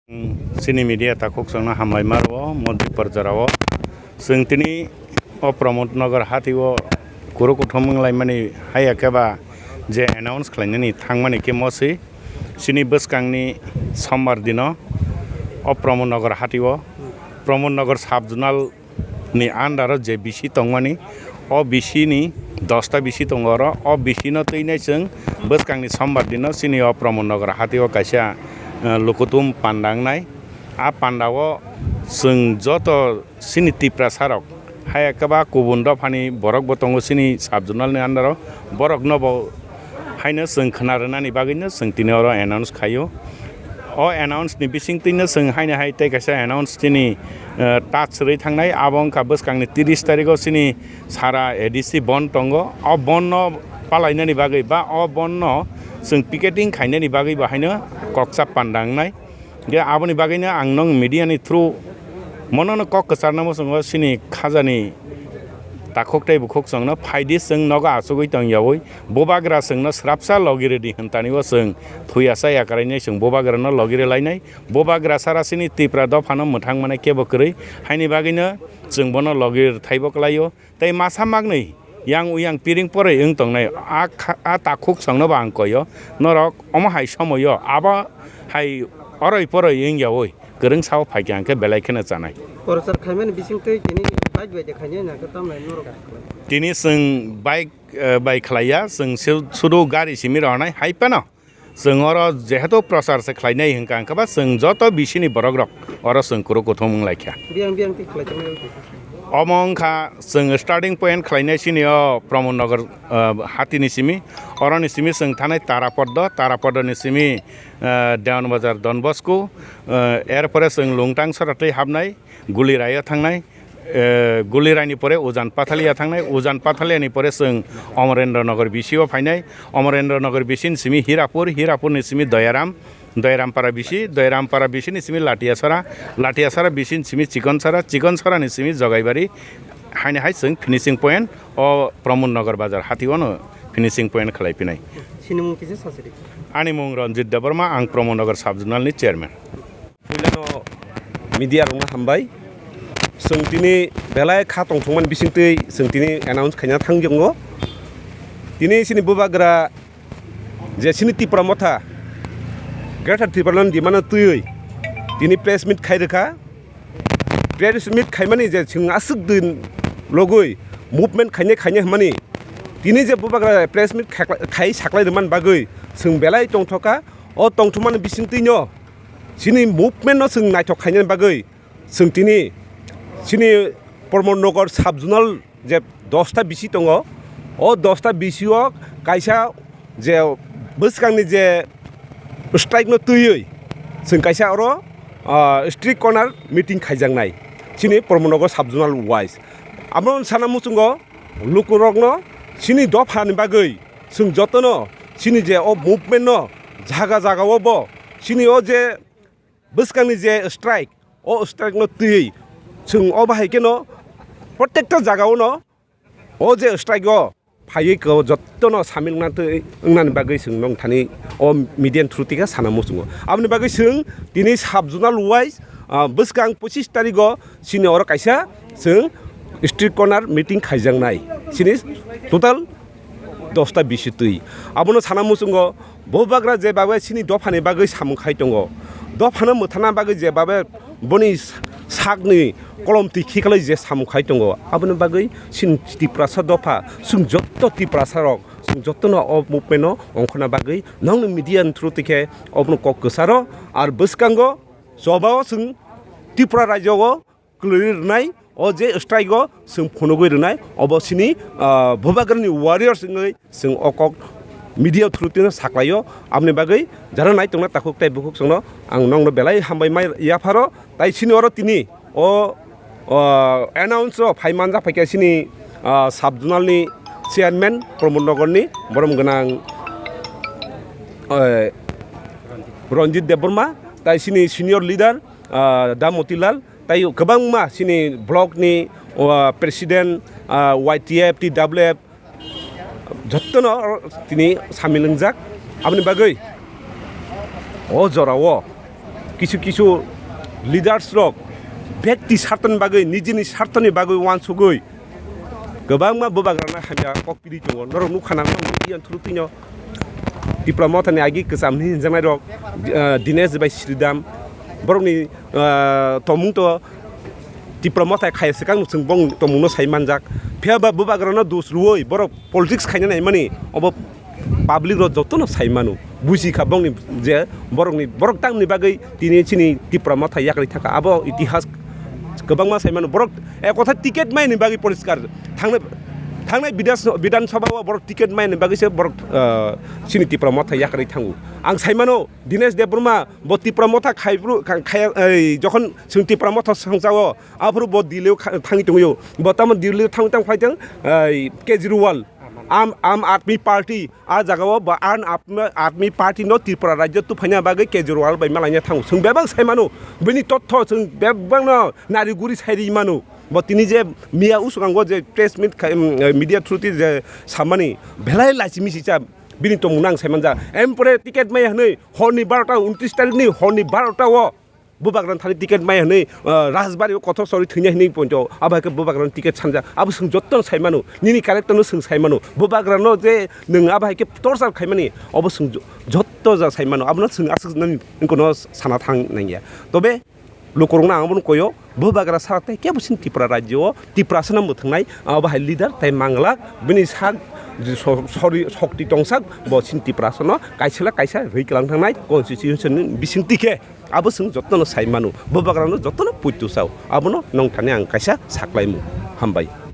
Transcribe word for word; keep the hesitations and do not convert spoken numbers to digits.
Chini media takhuk chwngno hamlaima rwo, Modi Parjara o. Chwng tini o Pramod Nagar hati o kuru kuthum wng laimani haya khe ba je announce khlainani thangmani khe mosi chini bwskangni sombar dino o Pramod Nagar hati o, Pramod Nagar sub zonal ni under o je bisi tongmani, o bisi ni dosta bisi tongo oro. O bisi no twi nai chwng bwskangni sombar dino chini o Pramod Nagar hati o kaisa, eh, lukutum panda wngnai. A panda o chwng joto chini Tiprasa rok haya khe ba kubun dophani borok bo tongo chini sub zonal ni under o, borok no bo haino chwng khna rwnani bagwi no chwng tini oro announce khaio. O announce ni bising twi no chwng haino hai tei kaisa announce tini, eh, touch rwi thangnai, abo wngkha bwskangni tris tarikh o chini sara A D C bon tongo. O bon no palainani bagwi ba o bon no chwng picketing khainani bagwi bo haino koksa panda wngnai. Ge aboni bagwi no ang nong media ni through mono no kok kwcharna muchungo chini khajani takhuk tei bukhuk chwngno phaidi chwng nogo achugwi tong yaui bubagra chwngno srapsa logi rwdi hwn tani o chwng thuya chaya kwrainai chwng bubagrano logi rwlainai. Bubagra sara chini Tipra dophano mwthang manai kebo kwrwi, haini bagwino chwng bono logi rwthaibo kwlaio. Tei masa maknwi yang uyang piring poroi wng tongnai a kha-, a takhuk chwngno bo ang koio, norok omo hai somoio abo hai oroi poroi wng yaui kwrwng sao phaikha hwnkhe belai kheno chanai. Prochar khaimani bisingtwi tini bike bai de khainai hwnkhe tamlai norok? Tini chwng bike, eh, bai khlaiya, chwng su-, sudu gari simi rohornai hai phano. Chwng oro jehetu prochar se khlainai hwnkha, hwnkhe ba chwng joto bisini borok rok oro chwng kuru kuthum wng laikha. Biyang biyang twi khlai tongnai wngkha. Omo wngkha chwng starting point khlainai chini o Pramod Nagar, ah, hatini simi, oroni simi chwng thanai Tarapoddo, Tarapoddo ni simi, ah, Dewan Bazar Don Bosco, ah, er pore chwng Lungtang sora twi hapnai, Guliraio thangnai, eh, Guliraini pore Ujan Pathalia thangnai, Ujan Pathalia ni pore chwng Amarendra Nagar bisi o phainai, Amarendra Nagar bisi ni simi Hirapur, Hirapur ni simi Doyaram, Doyaram para bisi, Doyaram para bisi ni simi Latiasara, Latiasara bisi ni simi Chikonsara, Chikonsara ni simi Jogaibari, haini hai chwng finishing point o Pramod Nagar bazar hati o no finishing point khlai phinai. Chini mung kisa sasiri. Ani mung Ranjit Debbarma, ang Pramod Nagar sub zonal ni chairman. Puilano media rokno hambai. Chwng tini belai kha tongthokmani bisingtwi chwng tini announce khaina thangjakgo. Tini chini bubagra je chini Tipra Motha, Greater Tipraland demand-no twiwi tini press meet khai rwkha. Press meet khaimani je chwng aswk din logwi movement khainai khainai hwnmani tini je bubagra press meet khakla-, khai saklai rwmani bagwi chwng belai tongthokha. O tongthokmani bisingtwino chini movement-no chwng naithok khainani bagwi chwng tini chini Pramod Nagar sub zonal je dosta bisi tongo, o dosta bisi o kaisa je bwskangni je strike no twiwi chwng kaisa oro, ah, street corner meeting khaijaknai chini Pramod Nagar sub zonal wise. Amo sana muchungo lukurokno chini dophani bagwi chwng jotono chini je o movement no jaga jaga o bo chini o je bwskangni je strike, o strike no twiwi chwng o bahai kheno protekta jaga o no o je strike o phaiwi ko jotto no samil wngna twi wngnani bagwi chwng nong thani o media ni through twi khe sana muchungo. Aboni bagwi chwng tini sub zonal wise, ah, bwskang pochis tarikh o chini oro kaisa chwng street corner meeting khaijaknai chini total dosta bisi twi. Abono sana muchungo bubagra je bagwi chini dophani bagwi samung khai tongo. Dophano mwthana bagwi je bagwi boni sakni kolom twi khiklai je samung khai tongo. Aboni bagwi chini Tiprasa dopha, chwng jotto Tiprasa rok, chwng jottono o movement no ongkhorna bagwi nongni media ni through twi khe obono kok kwcharo ar bwskango chobao chwng Tripura rajyo o kwlwi rwnai, o je strike o chwng phunugwi rwnai, obo chini, ah, Bubagrani warriors wngwi chwng o kok media through tino saklaio. Aboni bagwi jara nai tongna takhuk tei bukhuk chwngno ang nongno belai hambai mai yapharo. Tai chini oro tini o, o announce o phai manjak phaikha chini, ah, sub zonal ni chairman Pramod Nagar ni borom gwnang, eh, Ranjit Debbarma, tai chini senior leader, ah, Da Motilal, tai kwbangma chini block ni, o, president, ah, Y T F, T W F, jottono tini samil wngjak. Aboni bagwi o jorao Kisu kisu leaders rok bekti sartoni bagwi, nijini sartoni bagwi wansugwi kwbangma bubagrano hamya kok piri tongo. Norok nukha nang media through twino Tipra Mothani agi kwcham hinwi hinjaknai rok, ah, Dinesh bai Sridham, borokni, ah, tongmung to Tipra Motha khai swkang chwng bong tongmungno sai manjak. Phiya ba bubagrano dos rwui borok politics khaina naimani obo public rok jotono sai mano. Buji kha bongni je borokni, borok tamni bagwi tini chini Tipra Motha yakarwi thangkha. Abo itihas kwbangma sai mano. Borok ek kotha ticket maini bagwi poriskar. Thangnai, thangnai Bidhan, Bidhan Sabha o borok ticket maini bagwi se borok, ah, chini Tipra Motha yakarwi thango. Ang sai mano Dinesh Debbarma bo Tipra Motha khai bru-, khai, khai, ei, jokhon chwng Tipra Motha songchao, aphuru bo Delhi o kha-, thangwi tongwio. Bo tamo Delhi o thangwi tang phai tong, ei, Kejriwal, Aam, Aam Aadmi Party, a jagao bo Aam Aadmi, Aadmi Party no Tripura rajyo tuphaina bagwi Kejriwal bai malaina thango. Chwng bebak sai mano, bini totho chwng bebak no nari guri sai ri mano. Bo tini je miya uskango je press meet khai, em, media through ti je samani belai lachi misi cha bini tongmung nang sai manja. Em pore ticket maya hwnwi horni barota, untrish tarikh ni horni barota o bubagrano thani ticket maya hwnwi, ah, Rajbari o kothok chori thwina hwnwi poito. Abo hai khe bubagrano ticket sanja. Abo chwng jotto sai mano. Nini character no chwng sai mano. Bubagrano je nwng abo hai khe torture khaimani, obo chwng jo-, jotto ja sai mano. Abono chwng aswk nani wngkano sana thang nangya. Tobe lukurokno ang abono koyo, bubagra sara tei kebo chini Tripura rajyo o Tiprasano mwthwngnai, abo hai leader tei manglak, bini sak so-, sori-, shokti tongsak, bo chini Tiprasano kaisa le kaisa rwi kwlang thangnai constitution ni bisingtwi khe. Abo chwng jotono sai mano, bubagrano jotono puitu sao, abono nongthani ang kaisa saklaimung. Hambai.